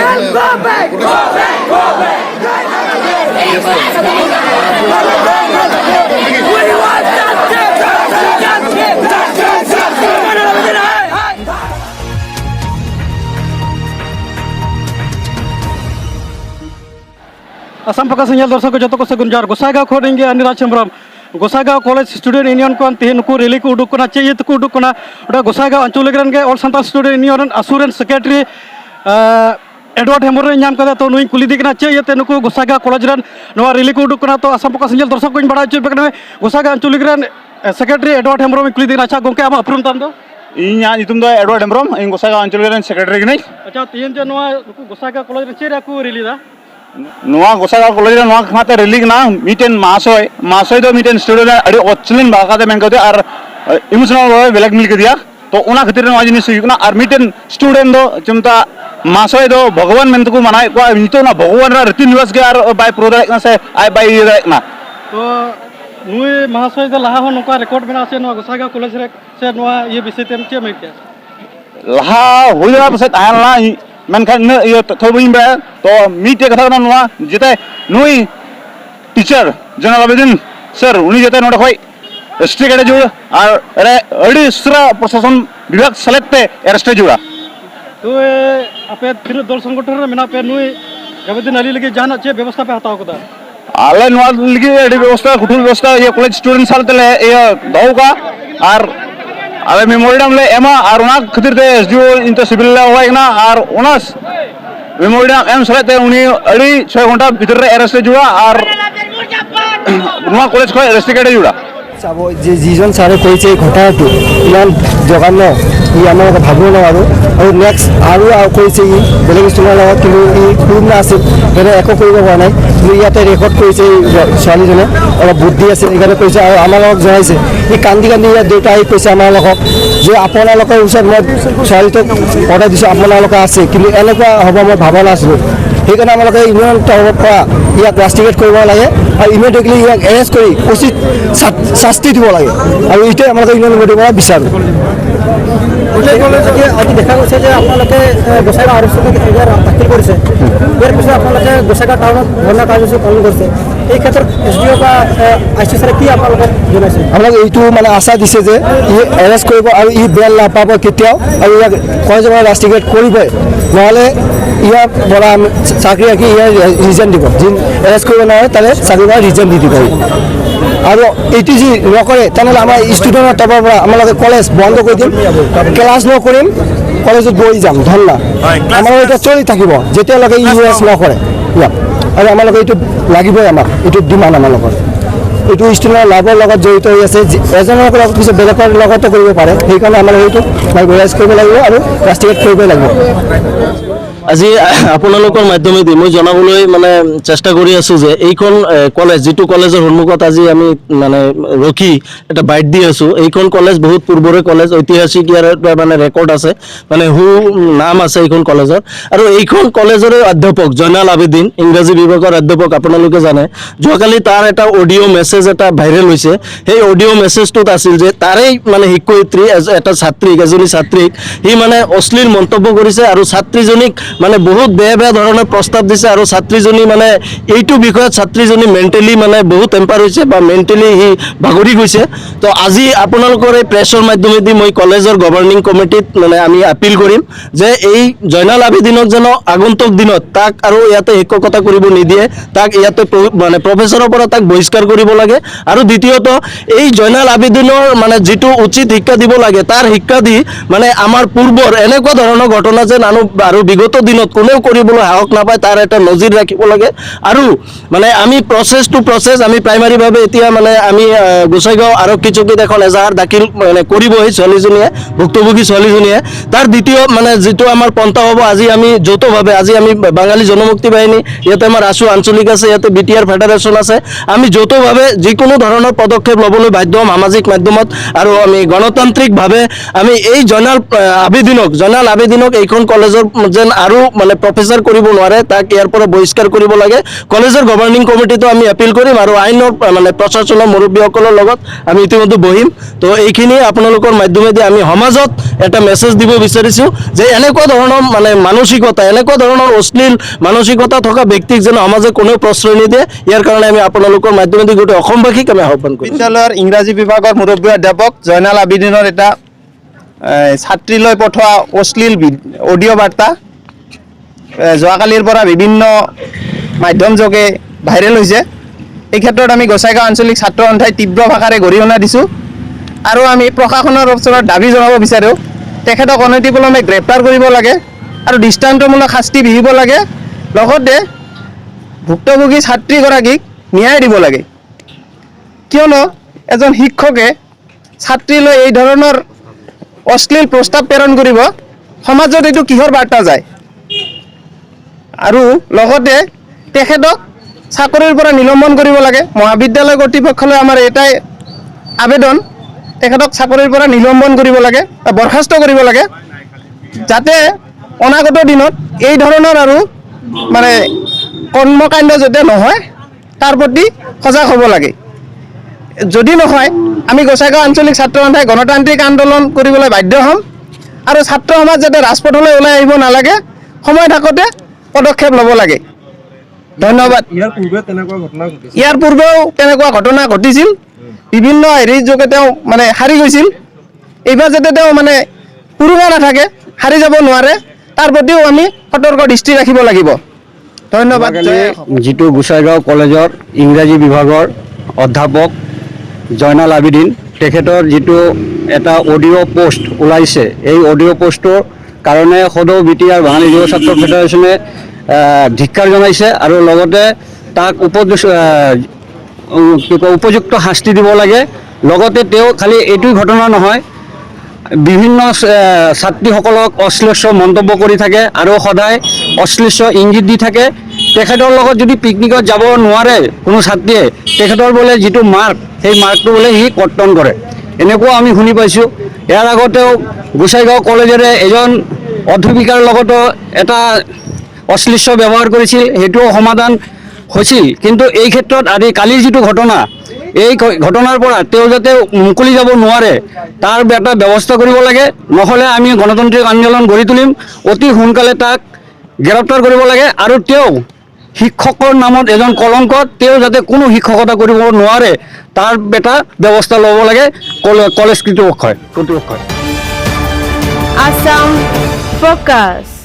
Go back! Go back! Go back! We want justice! Justice! Justice! Assam Prakash nyel दर्शक जतो को सगुन जार गोसाईगांव खन इंगे Aniraj Hembram Gossaigaon college student union को तिहेन नुकु रैली को उडुक कना चे इयत को उडुक कना ओडा गोसाईगांव आंचलिक रन गे ऑल संताल स्टूडेंट यूनियन आसुरेन सेक्रेटरी एडवर्ड हेम्ब्रम ᱧᱟᱢ ᱠᱟᱫᱟ तो नुई कुली दी कना चे इयते नुकु गोसाईगांव कॉलेज रन नोवा रैली को उडुक कना तो आसाम प्रकाश nyel दर्शक को बड़ा हचो पे कना गोसाईगांव आंचलिक रन सेक्रेटरी एडवर्ड हेम्ब्रम कुली दी कना। अच्छा गोंके आमा उप्रुम ताम दो? इኛ नितुम दो एडवर्ड हेम्ब्रम, इन गोसाईगांव आंचलिक रन सेक्रेटरी कनाई। अच्छा तिहेन जे नोवा नुकु गोसाईगांव कॉलेज रन चे रे को रैली दा? नोवा गोसाईगांव कॉलेज रे नोवा खाते रैली कना मिटेन महाशय महाशय दो मिटेन स्टूडेंट अड़ी अश्लील भाषा मेन करते और इमोशनल भावे ब्लैकमेल कर दिया तो ओना खातिर नोवा जिनिस हुई कना और मिटेन स्टूडेंट दो चिंता महाशय दो भगवान मेन को मनाय को नितो ना भगवान रा रीति निवास के और बाय प्रो दाड़े कना से आय बाय इया दाड़े कना। तो नुई महाशय दो लाहा हो नोका रिकॉर्ड मेना से नोवा गोसाईगांव कॉलेज रे से नोवा ये विषय तेम चे मेन के लाहा हुई दाड़ा पसे ताहन ला मेनखान इना इया तथ्य बइन बा तो मीटे कथा कना नोवा जेते नुई टीचर जनरल आबेदिन सर उनी जेते नोडे खय रेस्ट्रिक्टेड जुड़ और रे अड़ी उसरा प्रशासन विभाग सेलेक्ट ते अरेस्ट जुड़ा। तो आपे तिन दल संगठन रे मेना पे नुई आबेदिन अली लगी जाना चे व्यवस्था पे हताव कदा? आले नोवा लगी अड़ी व्यवस्था कुठुल व्यवस्था ये कॉलेज स्टूडेंट साल तले ये दौ का और आले मेमोरियम ले एमा और ओना खातिर ते एसडीओ इंतो सिविल ले होय ना और ओना मेमोरियम एम सेलेक्ट ते उनी अड़ी 6 घंटा भीतर रे अरेस्ट जुड़ा और नोवा कॉलेज खय रेस्ट्रिक्टेड जुड़ा। চাব যে যিজন ছাৰে কৰিছে এই ঘটনাটো ইমান জঘন্য, ই আমাৰ ভাবিব নোৱাৰোঁ। আৰু নেক্সট আৰু কৰিছে ই বেলেগ ষ্টুডেণ্টৰ লগত, কিন্তু ই প্ৰুভ নাছিল, সেইকাৰণে একো কৰিব পৰা নাই। কিন্তু ইয়াতে ৰেকৰ্ড কৰিছে এই ছোৱালীজনে, অলপ বুদ্ধি আছে সেইকাৰণে কৰিছে আৰু আমাৰ লগত জনাইছে। ই কান্দি কান্দি ইয়াত দেউতা আহি কৈছে আমাৰ লগত যে আপোনালোকৰ ওচৰত মই ছোৱালীটোক পঠাই দিছোঁ, আপোনালোকে আছে, কিন্তু এনেকুৱা হ'ব মই ভবা নাছিলোঁ। সেইকাৰণে আমালোকে ইউনিয়ন তৰফৰ পৰা ইয়াক ৰাষ্টিকেট কৰিব লাগে আৰু ইমিডিয়েটলি ইয়াক এৰেষ্ট কৰি উচিত শাস্তি দিব লাগে আৰু এইটোৱে আমালোকে ইউনিয়ন বডিৰ পৰা বিচাৰোঁ। আজি দেখা গৈছে যে আপোনালোকে গোসাইগাঁও আৰক্ষী এজাহাৰ দাখিল কৰিছে, ইয়াৰ পিছত আপোনালোকে গোসাইগাঁও টাউনত ধৰ্ণা কাৰ্যসূচী পালন কৰিছে। এই ক্ষেত্ৰত এছ ডি অ' বা I C ছাৰে কি আপোনালোকক জনাইছে? আপোনালোকে এইটো আশা দিছে যে ই এৰেষ্ট কৰিব আৰু ই বেল নাপাব কেতিয়াও আৰু ইয়াক কলেজৰ পৰা ৰাষ্টিকেট কৰিবই, নহ'লে ইয়াৰ পৰা আমি চাকৰি ৰাখি ইয়াৰ ৰিজন দিব, যি এৰেষ্ট কৰিব নোৱাৰে তাৰে চাকৰিৰ পৰা ৰিজন দি দিব। আৰু এইটো যি নকৰে তেনেহ'লে আমাৰ ষ্টুডেণ্টৰ তৰফৰ পৰা আমালোকে কলেজ বন্ধ কৰি দিম, ক্লাছ নকৰিম, কলেজত বহি যাম ধৰ্ণা। আমাৰ এতিয়া চলি থাকিব যেতিয়ালৈকে ই এৰেষ্ট নকৰে ইয়াক। আৰু আমালোকে এইটো লাগিবই, আমাক এইটো ডিমাণ্ড আমালোকৰ। এইটো ষ্টুডেণ্টৰ লাভৰ লগত জড়িত হৈ আছে, এজনৰ লগত পিছত বেলেগৰ লগতো কৰিব পাৰে, সেইকাৰণে আমালোকে এইটো এৰেষ্ট কৰিব লাগিব আৰু ৰাষ্টিকেট কৰিবই লাগিব। আজি আপোনালোকৰ মাধ্যমেদি মই জনাবলৈ চেষ্টা কৰি আছো যে এইখন কলেজ, যিটো কলেজৰ সন্মুখত আজি আমি ৰখি এটা বাইট দি আছো, এইখন কলেজ বহুত পূৰ্বৰে কলেজ, ঐতিহাসিক ইয়াৰ এটা ৰেকৰ্ড আছে, সু নাম আছে এইখন কলেজৰ। আৰু এইখন কলেজৰে অধ্যাপক জয়নাল আবেদিন, ইংৰাজী বিভাগৰ অধ্যাপক, আপোনালোকে জানে, যোৱাকালি তাৰ এটা অডিঅ' মেছেজ এটা ভাইৰেল হৈছে। সেই অডিঅ' মেছেজটোত আছিল যে তাৰেই শিক্ষয়িত্ৰী এটা ছাত্ৰীক, এজনী ছাত্ৰীক সি অশ্লীল মন্তব্য কৰিছে আৰু ছাত্ৰীজনীক বহুত বেয়া বেয়া ধৰণৰ প্ৰস্তাৱ দিছে আৰু ছাত্ৰীজনী এইটো বিষয়ত ছাত্ৰীজনী মেণ্টেলি বহুত টেম্পাৰ হৈছে বা মেণ্টেলি সি ভাগৰি গৈছে। তো আজি আপোনালোকৰ এই প্ৰেছৰ মাধ্যমেদি মই কলেজৰ গভৰ্ণিং কমিটিত আমি আপিল কৰিম যে এই জয়নাল আবেদিনক যেন আগন্তুক দিনত তাক আৰু ইয়াতে শিক্ষকতা কৰিব নিদিয়ে, তাক ইয়াতে প্ৰফেচৰৰ পৰা তাক বহিষ্কাৰ কৰিব লাগে। আৰু দ্বিতীয়ত এই জয়নাল আবেদিনৰ যিটো উচিত শিক্ষা দিব লাগে তাৰ শিক্ষা দি আমাৰ পূৰ্বৰ এনেকুৱা ধৰণৰ ঘটনা যেন আৰু বিগত দিনত কোনেও কৰিবলৈ সাহস নাপায় তাৰ এটা নজিৰ ৰাখিব লাগে। আৰু আমি প্ৰচেছ টু প্ৰচেছ আমি প্ৰাইমাৰীভাৱে এতিয়া আমি গোসাইগাঁও আৰক্ষী চকীত এখন এজাহাৰ দাখিল কৰিব সেই ছোৱালীজনীয়ে, ভুক্তভোগী ছোৱালীজনীয়ে। তাৰ দ্বিতীয় যিটো আমাৰ পন্থা হ'ব, আজি আমি যৌথভাৱে, আজি আমি বাঙালী জনমুক্তি বাহিনী, ইয়াতে আমাৰ আছু আঞ্চলিক আছে, ইয়াতে বি টি আৰ ফেডাৰেশ্যন আছে, আমি যৌথভাৱে যিকোনো ধৰণৰ পদক্ষেপ ল'বলৈ বাধ্য হ'ম সামাজিক মাধ্যমত। আৰু আমি গণতান্ত্ৰিকভাৱে আমি এই জয়নাল আবেদিনক এইখন কলেজৰ যেন আৰু মানে প্ৰফেচাৰ কৰিব নোৱাৰে, তাক ইয়াৰ পৰা বহিষ্কাৰ কৰিব লাগে। কলেজৰ গভৰ্ণিং কমিটিটো আমি এপিল কৰিম আৰু আইনৰ মানে প্ৰশাসনৰ মুৰব্বীসকলৰ লগত আমি ইতিমধ্যে বহিম। তো এইখিনি আপোনালোকৰ মাধ্যমেদি আমি সমাজত এটা মেছেজ দিব বিচাৰিছোঁ যে এনেকুৱা ধৰণৰ মানে মানসিকতা, এনেকুৱা ধৰণৰ অশ্লীল মানসিকতা থকা ব্যক্তিক যেন সমাজে কোনেও প্ৰশ্ৰয় নিদিয়ে। ইয়াৰ কাৰণে আমি আপোনালোকৰ মাধ্যমেদি গোটেই অসমবাসীক আমি আহ্বান কৰিম। বিদ্যালয়ৰ ইংৰাজী বিভাগৰ মুৰব্বী অধ্যাপক জয়নাল আবিদিনৰ এটা ছাত্ৰীলৈ পঠোৱা অশ্লীল অডিঅ' বাৰ্তা যোৱাকালিৰ পৰা বিভিন্ন মাধ্যমযোগে ভাইৰেল হৈছে। এই ক্ষেত্ৰত আমি গোসাইগাঁও আঞ্চলিক ছাত্ৰ সন্থাই তীব্ৰ ভাষাৰে গৰিহণা দিছোঁ আৰু আমি প্ৰশাসনৰ ওচৰত দাবী জনাব বিচাৰোঁ, তেখেতক অনতিপলমে গ্ৰেপ্তাৰ কৰিব লাগে আৰু দৃষ্টান্তমূলক শাস্তি বিহিব লাগে, লগতে ভুক্তভোগী ছাত্ৰীগৰাকীক ন্যায় দিব লাগে। কিয়নো এজন শিক্ষকে ছাত্ৰীলৈ এই ধৰণৰ অশ্লীল প্ৰস্তাৱ প্ৰেৰণ কৰিব, সমাজত এইটো কিহৰ বাৰ্তা যায়? আৰু লগতে তেখেতক চাকৰিৰ পৰা নিলম্বন কৰিব লাগে। মহাবিদ্যালয় কৰ্তৃপক্ষলৈ আমাৰ এটাই আবেদন, তেখেতক চাকৰিৰ পৰা নিলম্বন কৰিব লাগে বা বৰ্খাস্ত কৰিব লাগে, যাতে অনাগত দিনত এই ধৰণৰ আৰু মানে কৰ্মকাণ্ড যাতে নহয় তাৰ প্ৰতি সজাগ হ'ব লাগে। যদি নহয়, আমি গোসাইগাঁও আঞ্চলিক ছাত্ৰ সন্থাই গণতান্ত্ৰিক আন্দোলন কৰিবলৈ বাধ্য হ'ম আৰু ছাত্ৰ সমাজ যাতে ৰাজপথলৈ ওলাই আহিব নালাগে, সময় থাকোঁতে পদক্ষেপ ল'ব লাগে। ধন্যবাদ। ইয়াৰ পূৰ্বেও তেনেকুৱা ঘটনা ঘটিছিল, বিভিন্ন হেৰিৰ যোগে তেওঁ মানে সাৰি গৈছিল। এইবাৰ যাতে তেওঁ মানে সুৰুঙা নাথাকে, সাৰি যাব নোৱাৰে, তাৰ প্ৰতিও আমি সতৰ্ক দৃষ্টি ৰাখিব লাগিব। ধন্যবাদ। জয় অসম। যিটো গোসাইগাঁও কলেজৰ ইংৰাজী বিভাগৰ অধ্যাপক জয়নাল আবিদিন, তেখেতৰ যিটো এটা অডিঅ' পোষ্ট ওলাইছে, এই অডিঅ' পোষ্টটোৰ কাৰণে সদৌ বিটিআৰ বাঙালী যুৱ ছাত্ৰ ফেডাৰেশ্যনে ধিক্কাৰ জনাইছে আৰু লগতে তাক কি কয়, উপযুক্ত শাস্তি দিব লাগে। লগতে তেওঁ খালি এইটোৱে ঘটনা নহয়, বিভিন্ন ছাত্ৰীসকলক অশ্লীল মন্তব্য কৰি থাকে আৰু সদায় অশ্লীল ইংগিত দি থাকে। তেখেতৰ লগত যদি পিকনিকত যাব নোৱাৰে কোনো ছাত্ৰীয়ে, তেখেতৰ বোলে যিটো মাৰ্ক, সেই মাৰ্কটো বোলে সি কৰ্তন কৰে, এনেকুৱাও আমি শুনি পাইছোঁ। ইয়াৰ আগতেও গোসাইগাঁও কলেজেৰে এজন অধ্যাপিকাৰ লগতো এটা অশ্লীল ব্যৱহাৰ কৰিছিল, সেইটোও সমাধান হৈছিল। কিন্তু এই ক্ষেত্ৰত আজি কালিৰ যিটো ঘটনা, এই ঘটনাৰ পৰা তেওঁ যাতে মুকলি যাব নোৱাৰে তাৰ এটা ব্যৱস্থা কৰিব লাগে। নহ'লে আমি গণতান্ত্ৰিক আন্দোলন গঢ়ি তুলিম। অতি সোনকালে তাক গ্ৰেপ্তাৰ কৰিব লাগে আৰু তেওঁ শিক্ষকৰ নামত এজন কলংক, তেওঁ যাতে কোনো শিক্ষকতা কৰিব নোৱাৰে তাৰ এটা ব্যৱস্থা ল'ব লাগে কলেজ কৰ্তৃপক্ষই। Assam Focus.